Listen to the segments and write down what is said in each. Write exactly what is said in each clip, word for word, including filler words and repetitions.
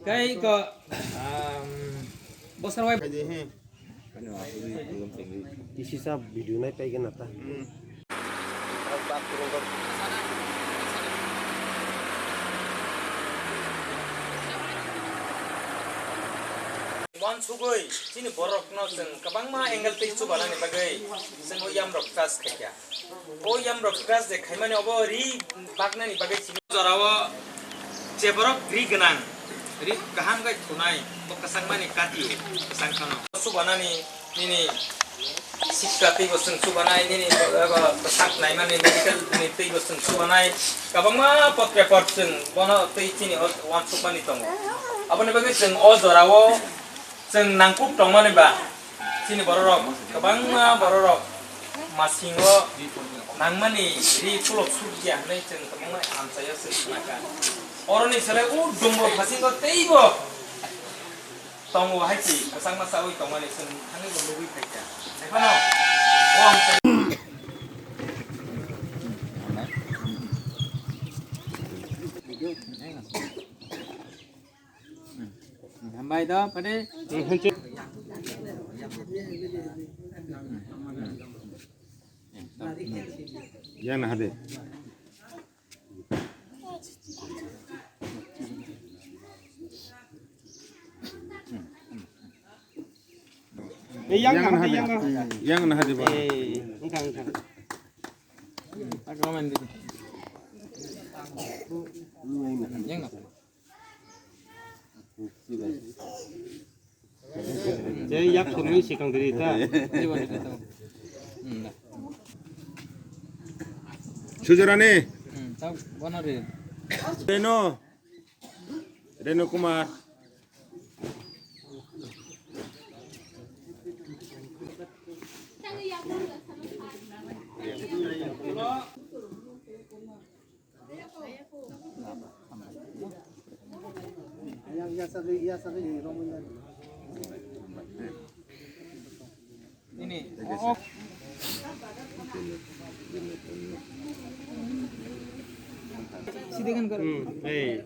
Kai ko, um, bosor wai. Kisi sa video nai pai gana ta. Wansugwi chini borokno chwng kwbangma angle tei chubanani bagwi chwng o yamrok trust khaikha. O yamrok trust je khaimani obo ri baknani bagwi chini jorao je borok ri gwnang, ri kaham gai thunai, bo kwchangmani kati, kwchang khano. Chubanani nini sikka teibo chwng chubanai, nini abo bwsak naimani medical ni teibo chwng chubanai, kwbangma potre pot chwng bono tei chini o wansukmani tongo. Aboni bagwi chwng o jorao chwng nangkuk tongmani ba chini bororok, kwbangma bororok masingo nangmani ri kulok sukya hinwi chwng kwbangma amchaio chwng khnakha. Oroni selai o dumbo phasingo teibo tongo hai se kwchangma chawi tongmani chwng thangwi bo nugwi phaikha. Ekhano o amchai Hambai do, pade. Yang na hade. Eh, yang na hade, yang na hade. Yang na hade ba. Eh, engkang, engkang. Agak main dulu. Yang na. Je yak thumwi sikang diri ta. Sujorani. Hmm, tak benar ya. Reno. Reno Kumar. Ini, oh, oh. Sini kan, Kak? Hmm, eh.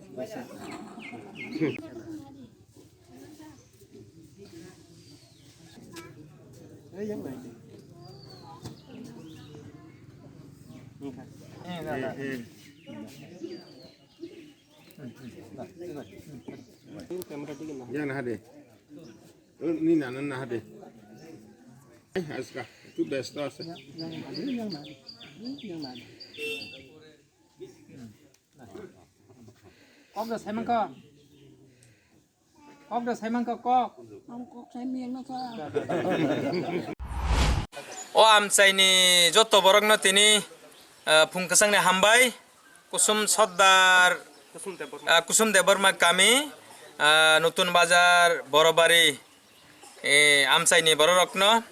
Yang na hade. Ni na na hade. Aska, tu best ase. Kok da sai mangka. Kok da sai mangka kok. Ang kok sai miyang na sa. O amchaini joto borokno tini, eh, phung kwchangni hambai. Kusum Sordar, ah, Kusum Debbarma kami, ah, Nutun Bazar, Borobari, eh, amchaini bororokno.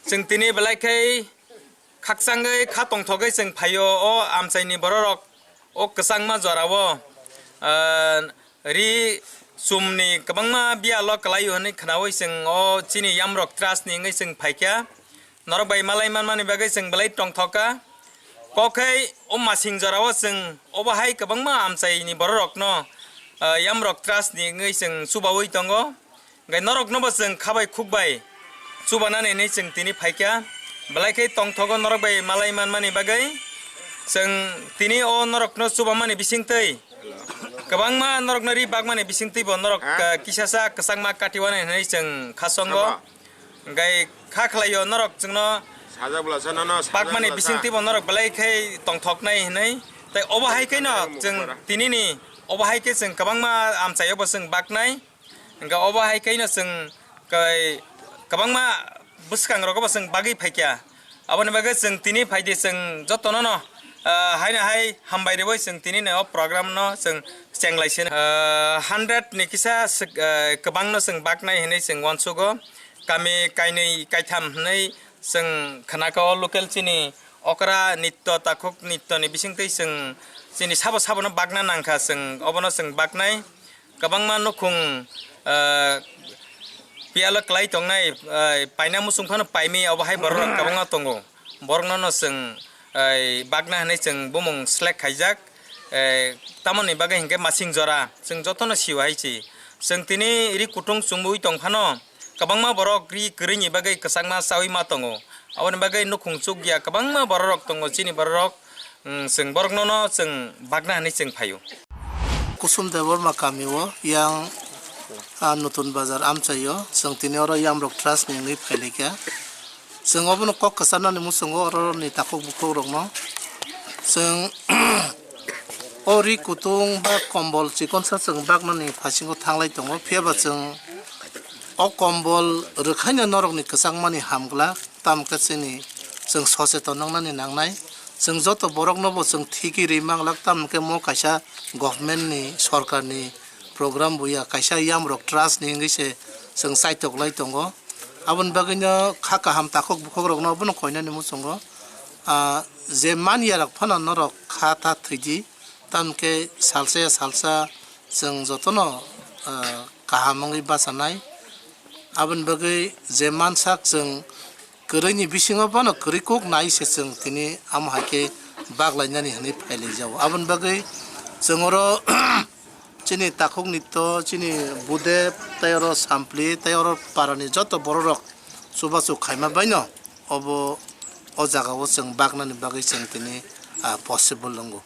Chwng tini belai khe khakchangwi kha tongthogwi chwng phaio o amchaini bororok o kwchangma jorao, ah, ri chumni kwbangma biyalo kwlaio hwnwi khnaui chwng o chini Yamrok Trust ni wngwi chwng phaikha. Norok bai malai manmani bagwi chwng belai tongthok kha. Kok khe o masing jorao chwng obo hai kwbangma amchaini bororokno, ah, Yamrok Trust ni wngwi chwng chubaui tongo. Hwnkhe norokno bo chwng kha bai khuk bai chubanani hinwi chwng tini phaikha. Belai khe tongthogo norok bai malai manmani bagwi. Chwng tini o norokno chubamani bisingtwi kwbangma norokno ri bakmani bisingtwi bo norok, ah, kisasa kwchangma katiwani hinwi chwng khasongo. Hwnkhe kha khlaio norok chwngno Sajak bwlasa nono, sajak pakmani bwlasa. Bisingtwi bo norok belai khe tongthoknai hinwi. Tei obo hai khe no chwng tinini obo hai khe chwng kwbangma amchaio bo chwng baknai. Hwnkhe obo hai khe no chwng kai kwbangma bwskangrok bo chwng bagwi phaikha. Aboni bagwi chwng tini phaidi chwng jotono no, ah, haino hai hambai rwui chwng tini no o program no chwng chenglai sino. Ah, hundred ni kisa swk, ah, kwbangno chwng baknai hinwi chwng uansugo. Kami kainwi kaitham hinwi chwng khnakha o local chini okra nitto takhuk nitto ni bisingtwi chwng chini sabo sabono bakna nangkha chwng obono chwng baknai. Kwbangma nukhung, ah, piyalo kwlai tongnai, ah, paina muchung phano paimi obo hai borok kwbangma tongo. Borokno no chwng, ah, bakna hinwi chwng bumung select khaijak. Eh, tamoni bagwi hinkhe masing jora chwng jotono sio hai se. Chwng tini ri kutung chumui tong phano, kwbangma borok ri kwrwini bagwi kwchangma chaui ma tongo. Aboni bagwi nukhung chukya kwbangma bororok tongo, chini bororok, mm, chwng borokno no chwng bagna hwnwi chwng phaio. Kusum Debbarma kami o yang, ah, Nutun Bazar amchai o, chwng tini oro Yamrok Trust ni wngwi phailaikha. Chwng obono kok kwcharnani muchungo oroni takhuk bukhuk rokno. Chwng o ri kutung ba kombol chikonsa chwng baknani phasingo thanglai tongo, phiyaba chwng o kombol rwkhaino norokni kwchangmani hamglak, tamo khe chini chwng socheton wngnani nangnai. Chwng joto boroknobo chwng thigwi rwi manglak, tamo khe mo kaisa government ni, sorkar ni program buya, kaisa Yamrok Trust ni wngwi se chwng chaitok lai tongo. Aboni bagwino kha kaham takhuk bukhuk rokno abono koinani muchungo, ah, je manya rok phano norok kha ta thwidi, tamkhe salsa ya salsa chwng jotono, ah, kaham wngwi bachanai. Aboni bagwi je mansak chwng kwrwini bisingo bono kwrwi kuk nai se chwng tini amo hai khe baglainani hwnwi phailaijao. Aboni bagwi chwng oro chini takhukni to, chini Budep, tei oro Sampli, tei oro parani joto bororok chubachu khaima baino obo o jagao chwng baknani bagwi chwng tini, ah, possible wngo.